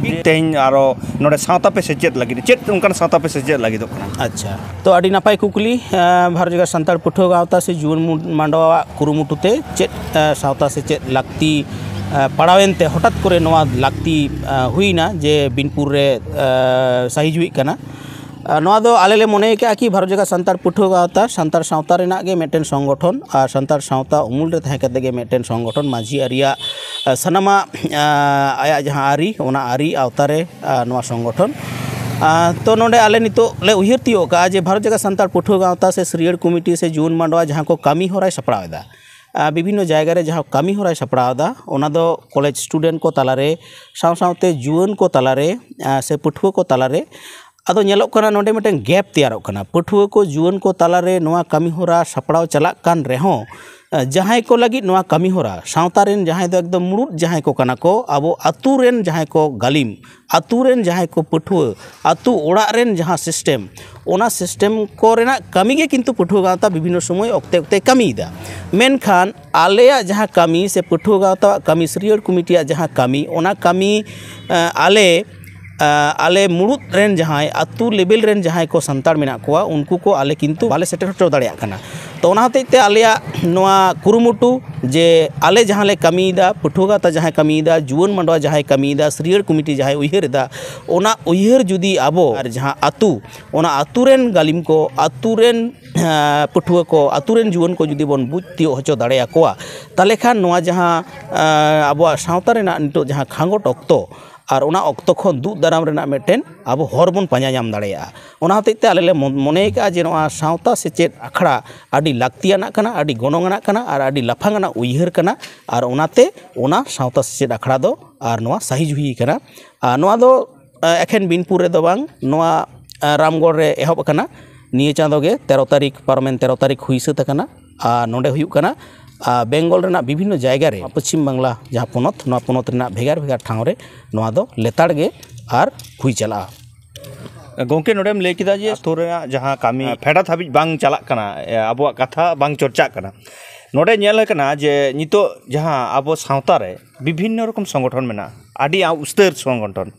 ᱛᱮᱦᱮᱧ ᱟᱨᱚ ᱱᱚᱰᱮ ᱥᱟᱶᱛᱟ ᱯᱮ ᱥᱮᱪᱮᱫ ᱞᱟᱹᱜᱤᱫ, ᱪᱮᱫ ᱚᱱᱠᱟᱱ ᱥᱟᱶᱛᱟ ᱯᱮ ᱥᱮᱪᱮᱫ ᱞᱟᱹᱜᱤᱫᱚᱜ ᱠᱟᱱᱟ? ᱟᱪᱪᱷᱟ, ᱛᱚ ᱟᱹᱰᱤ ᱱᱟᱯᱟᱭ ᱠᱩᱠᱞᱤ᱾ ᱟᱸ, ᱵᱷᱟᱨᱚᱛ ᱡᱟᱠᱟᱛ ᱥᱟᱱᱛᱟᱲ ᱯᱟᱹᱴᱷᱩᱣᱟᱹ ᱜᱟᱶᱛᱟ ᱥᱮ ᱡᱩᱣᱟᱹᱱ ᱢᱩ-, ᱢᱟᱰᱣᱟᱣᱟᱜ ᱠᱩᱨᱩᱢᱩᱴᱩ ᱛᱮ ᱪᱮᱫ, ᱟᱸ, ᱥᱟᱶᱛᱟ ᱥᱮᱪᱮᱫ ᱞᱟᱹᱠᱛᱤ, ᱟᱸ, ᱯᱟᱲᱟᱣᱮᱱ ᱛᱮ ᱦᱚᱴᱟᱛ ᱠᱚᱨᱮ ᱱᱚᱣᱟ ᱞᱟᱹᱠᱛᱤ, ᱟᱸ, ᱦᱩᱭᱱᱟ ᱡᱮ ᱵᱤᱱᱯᱩᱨ ᱨᱮ, ᱟᱸ, ᱥᱟᱹᱦᱤᱡᱩᱦᱤᱜ ᱠᱟᱱᱟ? ᱟᱸ, ᱱᱚᱣᱟ ᱫᱚ ᱟᱞᱮ ᱞᱮ ᱢᱚᱱᱮ ᱟᱠᱟᱫᱼᱟ ᱠᱤ ᱵᱷᱟᱨᱚᱛ ᱡᱟᱠᱟᱛ ᱥᱟᱱᱛᱟᱲ ᱯᱟᱹᱴᱷᱩᱣᱟᱹ ᱜᱟᱶᱛᱟ ᱥᱟᱱᱛᱟᱲ ᱥᱟᱶᱛᱟ ᱨᱮᱱᱟᱜ ᱜᱮ ᱢᱤᱫᱴᱮᱱ ᱥᱚᱝᱜᱚᱴᱷᱚᱱ, ᱟᱨ ᱥᱟᱱᱛᱟᱲ ᱥᱟᱶᱛᱟ ᱩᱢᱩᱞ ᱨᱮ ᱛᱟᱦᱮᱸ ᱠᱟᱛᱮ ᱜᱮ ᱢᱤᱫᱴᱮᱱ ᱥᱚᱝᱜᱚᱴᱷᱚᱱ, ᱢᱟᱹᱡᱷᱤ ᱟᱹᱨᱤᱭᱟᱜ, ᱟᱸ, ᱥᱟᱱᱟᱢᱟᱜ, ᱟᱸ, ᱟᱭᱟᱜ ᱡᱟᱦᱟᱸ ᱟᱹᱨᱤ, ᱚᱱᱟ ᱟᱹᱨᱤ ᱟᱣᱛᱟ ᱨᱮ, ᱟᱸ, ᱱᱚᱣᱟ ᱥᱚᱝᱜᱚᱴᱷᱚᱱ᱾ ᱟᱸ, ᱛᱚ ᱱᱚᱰᱮ ᱟᱞᱮ ᱱᱤᱛᱚᱜ ᱞᱮ ᱩᱭᱦᱟᱹᱨ ᱛᱤᱭᱳᱜ ᱠᱟᱜᱼᱟ ᱡᱮ ᱵᱷᱟᱨᱚᱛ ᱡᱟᱠᱟᱛ ᱥᱟᱱᱛᱟᱲ ᱯᱟᱹᱴᱷᱩᱣᱟᱹ ᱜᱟᱶᱛᱟ ᱥᱮ ᱥᱟᱹᱨᱭᱟᱹᱲ ᱠᱚᱢᱤᱴᱤ ᱥᱮ ᱡᱩᱣᱟᱹᱱ ᱢᱟᱰᱣᱟ ᱡᱟᱦᱟᱸ ᱠᱚ ᱠᱟᱹᱢᱤ ᱦᱚᱨᱟᱭ ᱥᱟᱯᱲᱟᱣ ᱮᱫᱟ, ᱟᱸ, ᱵᱤᱵᱷᱤᱱᱱᱚ ᱡᱟᱭᱜᱟ ᱨᱮ ᱡᱟᱦᱟᱸ ᱠᱟᱹᱢᱤ ᱦᱚᱨᱟᱭ ᱥᱟᱯᱲᱟᱣ ᱮᱫᱟ, ᱚᱱᱟ ᱫᱚ ᱠᱚᱞᱮᱡᱽ ᱥᱴᱩᱰᱮᱱᱴ ᱠᱚ ᱛᱟᱞᱟᱨᱮ, ᱥᱟᱶ ᱥᱟᱶᱛᱮ ᱡᱩᱣᱟᱹᱱ ᱠᱚ ᱛᱟᱞᱟᱨᱮ, ᱟᱸ, ᱥᱮ ᱯᱟᱹᱴᱷᱩᱣᱟᱹ ᱠᱚ ᱛᱟᱞᱟᱨᱮ ᱟᱫᱚ ᱧᱮᱞᱚᱜ ᱠᱟᱱᱟ ᱱᱚᱰᱮ ᱢᱤᱫᱴᱮᱱ ᱜᱮᱯ ᱛᱮᱭᱟᱨᱚᱜ ᱠᱟᱱᱟ᱾ ᱯᱟᱹᱴᱷᱩᱣᱟᱹ ᱠᱚ, ᱡᱩᱣᱟᱹᱱ ᱠᱚ ᱛᱟᱞᱟᱨᱮ ᱱᱚᱣᱟ ᱠᱟᱹᱢᱤ ᱦᱚᱨᱟ ᱥᱟᱯᱲᱟᱣ ᱪᱟᱞᱟᱜ ᱠᱟᱱ ᱨᱮᱦᱚᱸ, ᱟᱸ, ᱡᱟᱦᱟᱸᱭ ᱠᱚ ᱞᱟᱹᱜᱤᱫ ᱱᱚᱣᱟ ᱠᱟᱹᱢᱤ ᱦᱚᱨᱟ, ᱥᱟᱶᱛᱟ ᱨᱮᱱ ᱡᱟᱦᱟᱸᱭ ᱫᱚ ᱮᱠᱫᱚᱢ ᱢᱩᱲᱩᱫ ᱡᱟᱦᱟᱸᱭ ᱠᱚ ᱠᱟᱱᱟ ᱠᱚ, ᱟᱵᱚ ᱟᱹᱛᱩ ᱨᱮᱱ ᱡᱟᱦᱟᱸᱭ ᱠᱚ ᱜᱟᱹᱞᱤᱢ, ᱟᱹᱛᱩ ᱨᱮᱱ ᱡᱟᱦᱟᱸᱭ ᱠᱚ ᱯᱟᱹᱴᱷᱩᱣᱟᱹ, ᱟᱹᱛᱩ ᱚᱲᱟᱜ ᱨᱮᱱ ᱡᱟᱦᱟᱸ ᱥᱤᱥᱴᱮᱢ, ᱚᱱᱟ ᱥᱤᱥᱴᱮᱢ ᱠᱚᱨᱮᱱᱟᱜ ᱠᱟᱹᱢᱤ ᱜᱮ ᱠᱤᱱᱛᱩ ᱯᱟᱹᱴᱷᱩᱣᱟᱹ ᱜᱟᱶᱛᱟ ᱵᱤᱵᱷᱤᱱᱱᱚ ᱥᱚᱢᱚᱭ ᱚᱠᱛᱮ ᱚᱠᱛᱮ ᱠᱟᱹᱢᱤᱭᱮᱫᱟ᱾ ᱢᱮᱱᱠᱷᱟᱱ ᱟᱞᱮᱭᱟᱜ ᱡᱟᱦᱟᱸ ᱠᱟᱹᱢᱤ ᱥᱮ ᱯᱟᱹᱴᱷᱩᱣᱟᱹ ᱜᱟᱶᱛᱟᱣᱟᱜ ᱠᱟᱹᱢᱤ, ᱥᱟᱹᱨᱭᱟᱹᱲ ᱠᱚᱢᱤᱴᱤᱭᱟᱜ ᱡᱟᱦᱟᱸ ᱠᱟᱹᱢᱤ, ᱚᱱᱟ ᱠᱟᱹᱢᱤ, ᱮᱸ, ᱟᱞᱮ ᱟᱞᱮ ᱢᱩᱲᱩᱫ ᱨᱮᱱ ᱡᱟᱦᱟᱸᱭ ᱟᱹᱛᱩ ᱞᱮᱵᱮᱞ ᱨᱮᱱ ᱡᱟᱦᱟᱸᱭ ᱠᱚ ᱥᱟᱱᱛᱟᱲ ᱢᱮᱱᱟᱜ ᱠᱚᱣᱟ, ᱩᱱᱠᱩ ᱠᱚ ᱟᱞᱮ ᱠᱤᱱᱛᱩ ᱵᱟᱞᱮ ᱥᱮᱴᱮᱨ ᱦᱚᱪᱚ ᱫᱟᱲᱮᱭᱟᱜ ᱠᱟᱱᱟ᱾ ᱛᱚ ᱚᱱᱟ ᱦᱚᱛᱮᱡ ᱛᱮ ᱟᱞᱮᱭᱟᱜ ᱱᱚᱣᱟ ᱠᱩᱨᱩᱢᱩᱴᱩ ᱡᱮ ᱟᱞᱮ ᱡᱟᱦᱟᱸ ᱞᱮ ᱠᱟᱹᱢᱤᱭᱮᱫᱟ, ᱯᱟᱹᱴᱷᱩᱣᱟᱹ ᱜᱟᱶᱛᱟ ᱡᱟᱦᱟᱸᱭ ᱠᱟᱹᱢᱤᱭᱮᱫᱟ, ᱡᱩᱣᱟᱹᱱ ᱢᱟᱰᱣᱟ ᱡᱟᱦᱟᱸᱭ ᱠᱟᱹᱢᱤᱭᱮᱫᱟ, ᱥᱤᱨᱭᱟᱹᱲ ᱠᱚᱢᱤᱴᱤ ᱡᱟᱦᱟᱸᱭ ᱩᱭᱦᱟᱹᱨ ᱮᱫᱟ, ᱚᱱᱟ ᱩᱭᱦᱟᱹᱨ ᱡᱩᱫᱤ ᱟᱵᱚ ᱟᱨ ᱡᱟᱦᱟᱸ ᱟᱹᱛᱩ, ᱚᱱᱟ ᱟᱹᱛᱩ ᱨᱮᱱ ᱜᱟᱹᱞᱤᱢ ᱠᱚ, ᱟᱹᱛᱩ ᱨᱮᱱ ᱯᱟᱹᱴᱷᱩᱣᱟᱹ ᱠᱚ, ᱟᱹᱛᱩ ᱨᱮᱱ ᱡᱩᱣᱟᱹᱱ ᱠᱚ ᱡᱩᱫᱤ ᱵᱚᱱ ᱵᱩᱡᱽ ᱛᱤᱭᱳᱜ ᱦᱚᱪᱚ ᱫᱟᱲᱮᱭᱟᱠᱚᱣᱟ, ᱛᱟᱦᱚᱞᱮ ᱠᱷᱟᱱ ᱱᱚᱣᱟ ᱡᱟᱦᱟᱸ ᱟᱵᱚᱣᱟᱜ ᱥᱟᱶᱛᱟ ᱨᱮᱱᱟᱜ ᱱᱤᱛᱚᱜ ᱡᱟᱦᱟᱸ ᱠᱷᱟᱸᱜᱚᱴ ᱚᱠᱛᱚ, ᱟᱨ ᱚᱱᱟ ᱚᱠᱛᱚ ᱠᱷᱚᱱ ᱫᱩᱜ ᱫᱟᱨᱟᱢ ᱨᱮᱱᱟᱜ ᱢᱤᱫᱴᱮᱱ ᱟᱵᱚ ᱦᱚᱨ ᱵᱚᱱ ᱯᱟᱸᱡᱟ ᱧᱟᱢ ᱫᱟᱲᱮᱭᱟᱜᱼᱟ᱾ ᱚᱱᱟ ᱦᱚᱛᱮᱡ ᱛᱮ ᱟᱞᱮ ᱞᱮ ᱢᱚ-, ᱢᱚᱱᱮ ᱟᱠᱟᱫᱼᱟ ᱡᱮ ᱱᱚᱣᱟ ᱥᱟᱶᱛᱟ ᱥᱮᱪᱮᱫ ᱟᱠᱷᱲᱟ ᱟᱹᱰᱤ ᱞᱟᱹᱠᱛᱤᱭᱟᱱᱟᱜ ᱠᱟᱱᱟ, ᱟᱹᱰᱤ ᱜᱚᱱᱚᱝ ᱟᱱᱟᱜ ᱠᱟᱱᱟ ᱟᱨ ᱟᱹᱰᱤ ᱞᱟᱯᱷᱟᱝ ᱟᱱᱟᱜ ᱩᱭᱦᱟᱹᱨ ᱠᱟᱱᱟ᱾ ᱟᱨ ᱚᱱᱟᱛᱮ ᱚᱱᱟ ᱥᱟᱶᱛᱟ ᱥᱮᱪᱮᱫ ᱟᱠᱷᱲᱟ ᱫᱚ ᱟᱨ ᱱᱚᱣᱟ ᱥᱟᱹᱦᱤ ᱡᱩᱦᱤ ᱠᱟᱱᱟ᱾ ᱟᱨ ᱱᱚᱣᱟ ᱫᱚ ᱮᱠᱷᱮᱱ ᱵᱤᱱᱯᱩᱨ ᱨᱮᱫᱚ ᱵᱟᱝ, ᱱᱚᱣᱟ ᱨᱟᱢᱜᱚᱲ ᱨᱮ ᱮᱦᱚᱵ ᱟᱠᱟᱱᱟ᱾ ᱱᱤᱭᱟᱹ ᱪᱟᱸᱫᱳ ᱜᱮ ᱛᱮᱨᱚ ᱛᱟᱹᱨᱤᱠᱷ, ᱯᱟᱨᱚᱢᱮᱱ ᱛᱮᱨᱚ ᱛᱟᱹᱨᱤᱠᱷ ᱦᱩᱭ ᱥᱟᱹᱛ ᱟᱠᱟᱱᱟ᱾ ᱟᱨ ᱱᱚᱰᱮ ᱦᱩᱭᱩᱜ ᱠᱟᱱᱟ ᱵᱮᱝᱜᱚᱞ ᱨᱮᱱᱟᱜ ᱵᱤᱵᱷᱤᱱᱱᱚ ᱡᱟᱭᱜᱟ ᱨᱮ, ᱯᱚᱪᱷᱤᱢ ᱵᱟᱝᱞᱟ ᱡᱟᱦᱟᱸ ᱯᱚᱱᱚᱛ, ᱱᱚᱣᱟ ᱯᱚᱱᱚᱛ ᱨᱮᱱᱟᱜ ᱵᱷᱮᱜᱟᱨ ᱵᱷᱮᱜᱟᱨ ᱴᱷᱟᱶ ᱨᱮ ᱱᱚᱣᱟ ᱫᱚ ᱞᱮᱛᱟᱲ ᱜᱮ ᱟᱨ ᱦᱩᱭ ᱪᱟᱞᱟᱜᱼᱟ᱾ ᱜᱚᱢᱠᱮ, ᱱᱚᱰᱮᱢ ᱞᱟᱹᱭ ᱠᱮᱫᱟ ᱡᱮ ᱟᱛᱳ ᱨᱮᱱᱟᱜ ᱡᱟᱦᱟᱸ ᱠᱟᱹᱢᱤ ᱯᱷᱮᱰᱟᱛ ᱦᱟᱹᱵᱤᱡ ᱵᱟᱝ ᱪᱟᱞᱟᱜ ᱠᱟᱱᱟ, ᱮ, ᱟᱵᱚᱣᱟᱜ ᱠᱟᱛᱷᱟ ᱵᱟᱝ ᱪᱚᱨᱪᱟᱜ ᱠᱟᱱᱟ᱾ ᱱᱚᱰᱮ ᱧᱮᱞ ᱟᱠᱟᱱᱟ ᱡᱮ ᱱᱤᱛᱚᱜ ᱡᱟᱦᱟᱸ ᱟᱵᱚ ᱥᱟᱶᱛᱟ ᱨᱮ ᱵᱤᱵᱷᱤᱱᱱᱚ ᱨᱚᱠᱚᱢ ᱥᱚᱝᱜᱚᱴᱷᱚᱱ ᱢᱮᱱᱟᱜᱼᱟ, ᱟᱹᱰᱤ ᱟ-, ᱩᱥᱛᱟᱹᱨ ᱥᱚᱝᱜᱚᱴᱷᱚᱱ,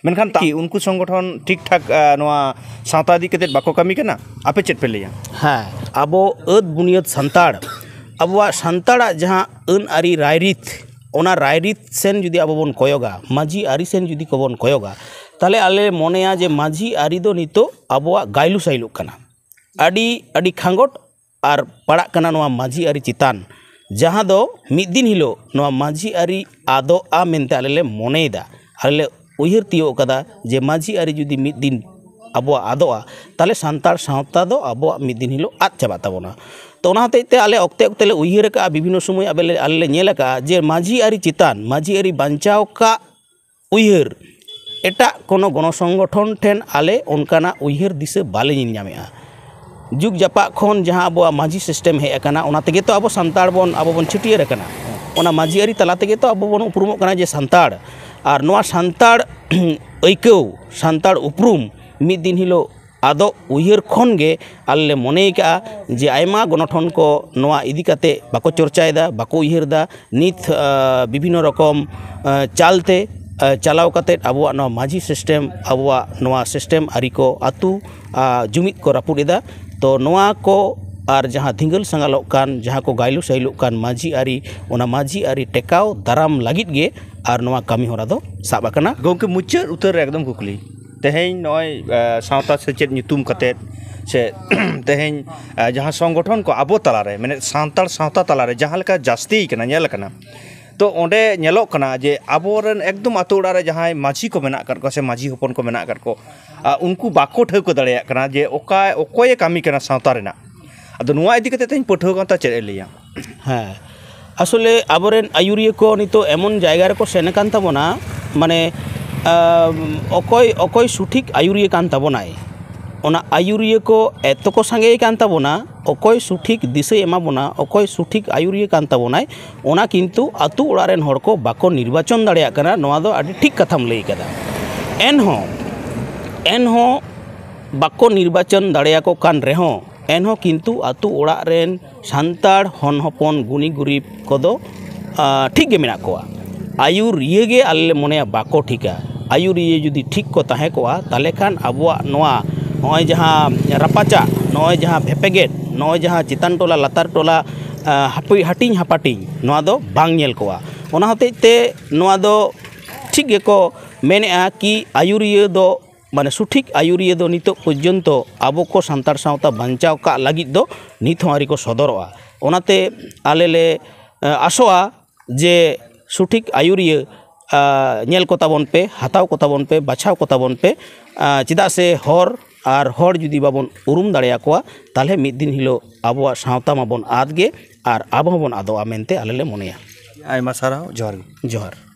ᱢᱮᱱᱠᱷᱟᱱ ᱛᱟ-, ᱩᱱᱠᱩ ᱥᱚᱝᱜᱚᱴᱷᱚᱱ ᱴᱷᱤᱠ ᱴᱷᱟᱠ, ᱟ, ᱱᱚᱣᱟ ᱥᱟᱶᱛᱟ ᱤᱫᱤ ᱠᱟᱛᱮᱫ ᱵᱟᱠᱚ ᱠᱟᱹᱢᱤ ᱠᱟᱱᱟ᱾ ᱟᱯᱮ ᱪᱮᱫ ᱯᱮ ᱞᱟᱹᱭᱟ? ᱦᱮᱸ, ᱟᱵᱚ ᱟᱹᱫ ᱵᱩᱱᱤᱭᱟᱹᱫ ᱥᱟᱱᱛᱟᱲ, ᱟᱵᱚᱣᱟᱜ ᱥᱟᱱᱛᱟᱲᱟᱜ ᱡᱟᱦᱟᱸ ᱟᱹᱱ ᱟᱹᱨᱤ ᱨᱟᱭᱨᱤᱛ, ᱚᱱᱟ ᱨᱟᱭᱨᱤᱛ ᱥᱮᱱ ᱡᱩᱫᱤ ᱟᱵᱚ ᱵᱚᱱ ᱠᱚᱭᱚᱜᱟ, ᱢᱟᱹᱡᱷᱤ ᱟᱹᱨᱤ ᱥᱮᱱ ᱡᱩᱫᱤ ᱠᱚᱵᱚᱱ ᱠᱚᱭᱚᱜᱟ, ᱛᱟᱦᱚᱞᱮ ᱟᱞᱮ ᱢᱚᱱᱮᱭᱟ ᱡᱮ ᱢᱟᱹᱡᱷᱤ ᱟᱹᱨᱤ ᱫᱚ ᱱᱤᱛᱚᱜ ᱟᱵᱚᱣᱟᱜ ᱜᱟᱭᱞᱩ ᱥᱟᱭᱞᱩᱜ ᱠᱟᱱᱟ᱾ ᱟᱹᱰᱤ, ᱟᱹᱰᱤ ᱠᱷᱟᱸᱜᱚᱴ ᱟᱨ ᱯᱟᱲᱟᱜ ᱠᱟᱱᱟ ᱱᱚᱣᱟ ᱢᱟᱹᱡᱷᱤ ᱟᱹᱨᱤ ᱪᱮᱛᱟᱱ, ᱡᱟᱦᱟᱸ ᱫᱚ ᱢᱤᱫ ᱫᱤᱱ ᱦᱤᱞᱳᱜ ᱱᱚᱣᱟ ᱢᱟᱹᱡᱷᱤ ᱟᱹᱨᱤ ᱟᱫᱚᱜᱼᱟ ᱢᱮᱱᱛᱮ ᱟᱞᱮ ᱞᱮ ᱢᱚᱱᱮᱭᱮᱫᱟ᱾ ᱟᱞᱮ ᱞᱮ ᱩᱭᱦᱟᱹᱨ ᱛᱤᱭᱳᱜ ᱠᱟᱫᱟ ᱡᱮ ᱢᱟᱹᱡᱷᱤ ᱟᱹᱨᱤ ᱡᱩᱫᱤ ᱢᱤᱫ ᱫᱤᱱ ᱟᱵᱚᱣᱟᱜ ᱟᱫᱚᱜᱼᱟ, ᱛᱟᱦᱚᱞᱮ ᱥᱟᱱᱛᱟᱲ ᱥᱟᱶᱛᱟ ᱫᱚ ᱟᱵᱚᱣᱟᱜ ᱢᱤᱫ ᱫᱤᱱ ᱦᱤᱞᱳᱜ ᱟᱫ ᱪᱟᱵᱟᱜ ᱛᱟᱵᱚᱱᱟ᱾ ᱛᱚ, ᱚᱱᱟ ᱦᱚᱛᱮᱡ ᱛᱮ ᱟᱞᱮ ᱚᱠᱛᱮ ᱚᱠᱛᱮ ᱞᱮ ᱩᱭᱦᱟᱹᱨ ᱟᱠᱟᱫᱼᱟ, ᱵᱤᱵᱷᱤᱱᱱᱚ ᱥᱚᱢᱚᱭ ᱟᱵᱮ ᱞᱮ, ᱟᱞᱮ ᱞᱮ ᱧᱮᱞ ᱟᱠᱟᱫᱼᱟ ᱡᱮ ᱢᱟᱹᱡᱷᱤ ᱟᱹᱨᱤ ᱪᱮᱛᱟᱱ, ᱢᱟᱹᱡᱷᱤ ᱟᱹᱨᱤ ᱵᱟᱧᱪᱟᱣ ᱠᱟᱜ ᱩᱭᱦᱟᱹᱨ ᱮᱴᱟᱜ ᱠᱳᱱᱳ ᱜᱚᱱᱚ ᱥᱚᱝᱜᱚᱴᱷᱚᱱ ᱴᱷᱮᱱ ᱟᱞᱮ ᱚᱱᱠᱟᱱᱟᱜ ᱩᱭᱦᱟᱹᱨ ᱫᱤᱥᱟᱹ ᱵᱟᱞᱮ ᱧᱮᱞ ᱧᱟᱢᱮᱜᱼᱟ᱾ ᱡᱩᱜᱽ ᱡᱟᱯᱟᱜ ᱠᱷᱚᱱ ᱡᱟᱦᱟᱸ ᱟᱵᱚᱣᱟᱜ ᱢᱟᱹᱡᱷᱤ system ᱦᱮᱡ ᱟᱠᱟᱱᱟ, ᱚᱱᱟ ᱛᱮᱜᱮ ᱛᱚ ᱟᱵᱚ ᱥᱟᱱᱛᱟᱲ ᱵᱚᱱ, ᱟᱵᱚ ᱵᱚᱱ ᱪᱷᱟᱹᱴᱭᱟᱹᱨ ᱟᱠᱟᱱᱟ᱾ ᱚᱱᱟ ᱢᱟᱹᱡᱷᱤ ᱟᱹᱨᱤ ᱛᱟᱞᱟ ᱛᱮᱜᱮ ᱛᱚ ᱟᱵᱚ ᱵᱚᱱ ᱩᱯᱨᱩᱢᱚᱜ ᱠᱟᱱᱟ ᱡᱮ ᱥᱟᱱᱛᱟᱲ᱾ ᱟᱨ ᱱᱚᱣᱟ ᱥᱟᱱᱛᱟᱲ ᱟᱹᱭᱠᱟᱹᱣ, ᱥᱟᱱᱛᱟᱲ ᱩᱯᱨᱩᱢ ᱢᱤᱫ ᱫᱤᱱ ᱦᱤᱞᱳᱜ ᱟᱫᱚᱜ ᱩᱭᱦᱟᱹᱨ ᱠᱷᱚᱱ ᱜᱮ ᱟᱞᱮ ᱞᱮ ᱢᱚᱱᱮ ᱟᱠᱟᱫᱼᱟ ᱡᱮ ᱟᱭᱢᱟ ᱜᱚᱱᱚᱴᱷᱚᱱ ᱠᱚ ᱱᱚᱣᱟ ᱤᱫᱤ ᱠᱟᱛᱮ ᱵᱟᱠᱚ ᱪᱚᱨᱪᱟᱭᱮᱫᱟ, ᱵᱟᱠᱚ ᱩᱭᱦᱟᱹᱨ ᱮᱫᱟ᱾ ᱱᱤᱛ, ᱟ, ᱵᱤᱵᱷᱤᱱᱱᱚ ᱨᱚᱠᱚᱢ, ᱟ, ᱪᱟᱞᱛᱮ ᱪᱟᱞᱟᱣ ᱠᱟᱛᱮᱫ ᱟᱵᱚᱣᱟᱜ ᱱᱚᱣᱟ ᱢᱟᱹᱡᱷᱤ ᱥᱤᱥᱴᱮᱢ, ᱟᱵᱚᱣᱟᱜ ᱱᱚᱣᱟ ᱥᱤᱥᱴᱮᱢ ᱟᱹᱨᱤ ᱠᱚ, ᱟᱹᱛᱩ ᱡᱩᱢᱤᱫ ᱠᱚ ᱨᱟᱹᱯᱩᱫ ᱮᱫᱟ᱾ ᱛᱚ ᱱᱚᱣᱟ ᱠᱚ ᱟᱨ ᱡᱟᱦᱟᱸ ᱫᱷᱤᱸᱜᱟᱹᱞ ᱥᱟᱸᱜᱟᱞᱚᱜ ᱠᱟᱱ, ᱡᱟᱦᱟᱸ ᱠᱚ ᱜᱟᱭᱞᱩ ᱥᱟᱭᱞᱩᱜ ᱠᱟᱱ ᱢᱟᱹᱡᱷᱤ ᱟᱹᱨᱤ, ᱚᱱᱟ ᱢᱟᱹᱡᱷᱤ ᱟᱹᱨᱤ ᱴᱮᱠᱟᱣ ᱫᱟᱨᱟᱢ ᱞᱟᱹᱜᱤᱫ ᱜᱮ ᱟᱨ ᱱᱚᱣᱟ ᱠᱟᱹᱢᱤ ᱦᱚᱨᱟ ᱫᱚ ᱥᱟᱵ ᱟᱠᱟᱱᱟ᱾ ᱜᱚᱢᱠᱮ, ᱢᱩᱪᱟᱹᱫ ᱩᱛᱟᱹᱨ ᱨᱮ ᱮᱠᱫᱚᱢ ᱠᱩᱠᱞᱤ, ᱛᱮᱦᱮᱧ ᱱᱚᱜᱼᱚᱭ ᱥᱟᱶᱛᱟ ᱥᱮᱪᱮᱫ ᱧᱩᱛᱩᱢ ᱠᱟᱛᱮᱫ ᱥᱮ ᱛᱮᱦᱮᱧ ᱡᱟᱦᱟᱸ ᱥᱚᱝᱜᱚᱴᱷᱚᱱ ᱠᱚ ᱟᱵᱚ ᱛᱟᱞᱟᱨᱮ, ᱢᱮᱱᱮᱫ ᱥᱟᱱᱛᱟᱲ ᱥᱟᱶᱛᱟ ᱛᱟᱞᱟᱨᱮ ᱡᱟᱦᱟᱸ ᱞᱮᱠᱟ ᱡᱟᱹᱥᱛᱤ ᱠᱟᱱᱟ, ᱧᱮᱞ ᱟᱠᱟᱱᱟ, ᱛᱚ ᱚᱸᱰᱮ ᱧᱮᱞᱚᱜ ᱠᱟᱱᱟ ᱡᱮ ᱟᱵᱚᱨᱮᱱ ᱮᱠᱫᱚᱢ ᱟᱛᱳ ᱚᱲᱟᱜ ᱨᱮ ᱡᱟᱦᱟᱸᱭ ᱢᱟᱹᱡᱷᱤ ᱠᱚ ᱢᱮᱱᱟᱜ ᱟᱠᱟᱫ ᱠᱚᱣᱟ ᱥᱮ ᱢᱟᱹᱡᱷᱤ ᱦᱚᱯᱚᱱ ᱠᱚ ᱢᱮᱱᱟᱜ ᱟᱠᱟᱫ ᱠᱚ, ᱟᱨ ᱩᱱᱠᱩ ᱵᱟᱠᱚ ᱴᱷᱟᱹᱣᱠᱟᱹ ᱫᱟᱲᱮᱭᱟᱜ ᱠᱟᱱᱟ ᱡᱮ ᱚᱠᱟ, ᱚᱠᱚᱭᱮ ᱠᱟᱹᱢᱤ ᱠᱟᱱᱟ ᱥᱟᱶᱛᱟ ᱨᱮᱱᱟᱜ᱾ ᱟᱫᱚ ᱱᱚᱣᱟ ᱤᱫᱤ ᱠᱟᱛᱮ ᱛᱮᱦᱮᱧ ᱯᱟᱹᱴᱷᱩᱣᱟᱹ ᱜᱟᱶᱛᱟ ᱪᱮᱫ ᱮ ᱞᱟᱹᱭᱟ? ᱦᱮᱸ, ᱟᱥᱚᱞᱮ ᱟᱵᱚᱨᱮᱱ ᱟᱹᱭᱩᱨᱤᱭᱟᱹ ᱠᱚ ᱱᱤᱛᱚᱜ ᱮᱢᱚᱱ ᱡᱟᱭᱜᱟ ᱨᱮᱠᱚ ᱥᱮᱱ ᱟᱠᱟᱱ ᱛᱟᱵᱚᱱᱟ, ᱢᱟᱱᱮ ᱚᱠᱚᱭ ᱚᱠᱚᱭ ᱥᱚᱴᱷᱤᱠ ᱟᱹᱭᱩᱨᱤᱭᱟᱹ ᱠᱟᱱ ᱛᱟᱵᱚᱱᱟᱭ, ᱚᱱᱟ ᱟᱹᱭᱩᱨᱤᱭᱟᱹ ᱠᱚ ᱮᱛᱚ ᱠᱚ ᱥᱟᱸᱜᱮ ᱟᱠᱟᱱ ᱛᱟᱵᱚᱱᱟ, ᱚᱠᱚᱭ ᱥᱚᱴᱷᱤᱠ ᱫᱤᱥᱟᱹᱭ ᱮᱢᱟ ᱵᱚᱱᱟ, ᱚᱠᱚᱭ ᱥᱚᱴᱷᱤᱠ ᱟᱹᱭᱩᱨᱤᱭᱟᱹ ᱠᱟᱱ ᱛᱟᱵᱚᱱᱟᱭ, ᱚᱱᱟ ᱠᱤᱱᱛᱩ ᱟᱹᱛᱩ ᱚᱲᱟᱜ ᱨᱮᱱ ᱦᱚᱲ ᱠᱚ ᱵᱟᱠᱚ ᱱᱤᱨᱵᱟᱪᱚᱱ ᱫᱟᱲᱮᱭᱟᱜ ᱠᱟᱱᱟ᱾ ᱱᱚᱣᱟ ᱫᱚ ᱟᱹᱰᱤ ᱴᱷᱤᱠ ᱠᱟᱛᱷᱟᱢ ᱞᱟᱹᱭ ᱠᱟᱫᱟ᱾ ᱮᱱᱦᱚᱸ, ᱮᱱᱦᱚᱸ ᱵᱟᱠᱚ ᱱᱤᱨᱵᱟᱪᱚᱱ ᱫᱟᱲᱮᱭᱟᱠᱚ ᱠᱟᱱ ᱨᱮᱦᱚᱸ, ᱮᱱᱦᱚᱸ ᱠᱤᱱᱛᱩ ᱟᱹᱛᱩ ᱚᱲᱟᱜ ᱨᱮᱱ ᱥᱟᱱᱛᱟᱲ ᱦᱚᱱ ᱦᱚᱯᱚᱱ ᱜᱩᱱᱤ ᱜᱩᱨᱤᱵ ᱠᱚᱫᱚ ᱴᱷᱤᱠ ᱜᱮ ᱢᱮᱱᱟᱜ ᱠᱚᱣᱟ᱾ ᱟᱹᱭᱩᱨᱤᱭᱟᱹ ᱜᱮ ᱟᱞᱮ ᱞᱮ ᱢᱚᱱᱮᱭᱟ ᱵᱟᱠᱚ ᱴᱷᱤᱠᱟ᱾ ᱟᱹᱭᱩᱨᱤᱭᱟᱹ ᱡᱩᱫᱤ ᱴᱷᱤᱠ ᱠᱚ ᱛᱟᱦᱮᱸ ᱠᱚᱜᱼᱟ, ᱛᱟᱦᱚᱞᱮ ᱠᱷᱟᱱ ᱟᱵᱚᱣᱟᱜ ᱱᱚᱣᱟ ᱱᱚᱜᱼᱚᱭ ᱡᱟᱦᱟᱸ ᱨᱟᱯᱟᱪᱟᱜ, ᱱᱚᱜᱼᱚᱭ ᱡᱟᱦᱟᱸ ᱵᱷᱮᱯᱮᱜᱮᱫ, ᱱᱚᱜᱼᱚᱭ ᱡᱟᱦᱟᱸ ᱪᱮᱛᱟᱱ ᱴᱚᱞᱟ ᱞᱟᱛᱟᱨ ᱴᱚᱞᱟ ᱦᱟᱹᱴᱤᱧ ᱦᱟᱯᱟᱴᱤᱧ, ᱱᱚᱣᱟ ᱫᱚ ᱵᱟᱝ ᱧᱮᱞ ᱠᱚᱜᱼᱟ᱾ ᱚᱱᱟ ᱦᱚᱛᱮᱡ ᱛᱮ ᱱᱚᱣᱟ ᱫᱚ ᱴᱷᱤᱠ ᱜᱮᱠᱚ ᱢᱮᱱᱮᱫᱼᱟ ᱠᱤ ᱟᱹᱭᱩᱨᱤᱭᱟᱹ ᱫᱚ, ᱢᱟᱱᱮ ᱥᱚᱴᱷᱤᱠ ᱟᱹᱭᱩᱨᱤᱭᱟᱹ ᱫᱚ ᱱᱤᱛᱚᱜ ᱯᱚᱨᱡᱚᱱᱛᱚ ᱟᱵᱚ ᱠᱚ ᱥᱟᱱᱛᱟᱲ ᱥᱟᱶᱛᱟ ᱵᱟᱧᱪᱟᱣ ᱠᱟᱜ ᱞᱟᱹᱜᱤᱫ ᱫᱚ ᱱᱤᱛ ᱦᱚᱸ ᱟᱹᱣᱨᱤ ᱠᱚ ᱥᱚᱫᱚᱨᱚᱜᱼᱟ᱾ ᱚᱱᱟᱛᱮ ᱟᱞᱮ ᱞᱮ ᱟᱥᱚᱜᱼᱟ ᱡᱮ ᱥᱚᱴᱷᱤᱠ ᱟᱹᱭᱩᱨᱤᱭᱟᱹ ᱧᱮᱞ ᱠᱚ ᱛᱟᱵᱚᱱ ᱯᱮ, ᱦᱟᱛᱟᱣ ᱠᱚ ᱛᱟᱵᱚᱱ ᱯᱮ, ᱵᱟᱪᱷᱟᱣ ᱠᱚ ᱛᱟᱵᱚᱱ ᱯᱮ᱾ ᱪᱮᱫᱟᱜ ᱥᱮ ᱦᱚᱨ ᱟᱨ ᱦᱚᱲ ᱡᱩᱫᱤ ᱵᱟᱵᱚᱱ ᱩᱨᱩᱢ ᱫᱟᱲᱮᱭᱟᱠᱚᱣᱟ, ᱛᱟᱦᱚᱞᱮ ᱢᱤᱫ ᱫᱤᱱ ᱦᱤᱞᱳᱜ ᱟᱵᱚᱣᱟᱜ ᱥᱟᱶᱛᱟ ᱢᱟᱵᱚᱱ ᱟᱫ ᱜᱮ ᱟᱨ ᱟᱵᱚ ᱦᱚᱸᱵᱚᱱ ᱟᱫᱚᱜᱼᱟ ᱢᱮᱱᱛᱮ ᱟᱞᱮ ᱞᱮ ᱢᱚᱱᱮᱭᱟ᱾ ᱟᱭᱢᱟ ᱥᱟᱨᱦᱟᱣ, ᱡᱚᱦᱟᱨ ᱜᱮ᱾ ᱡᱚᱦᱟᱨ᱾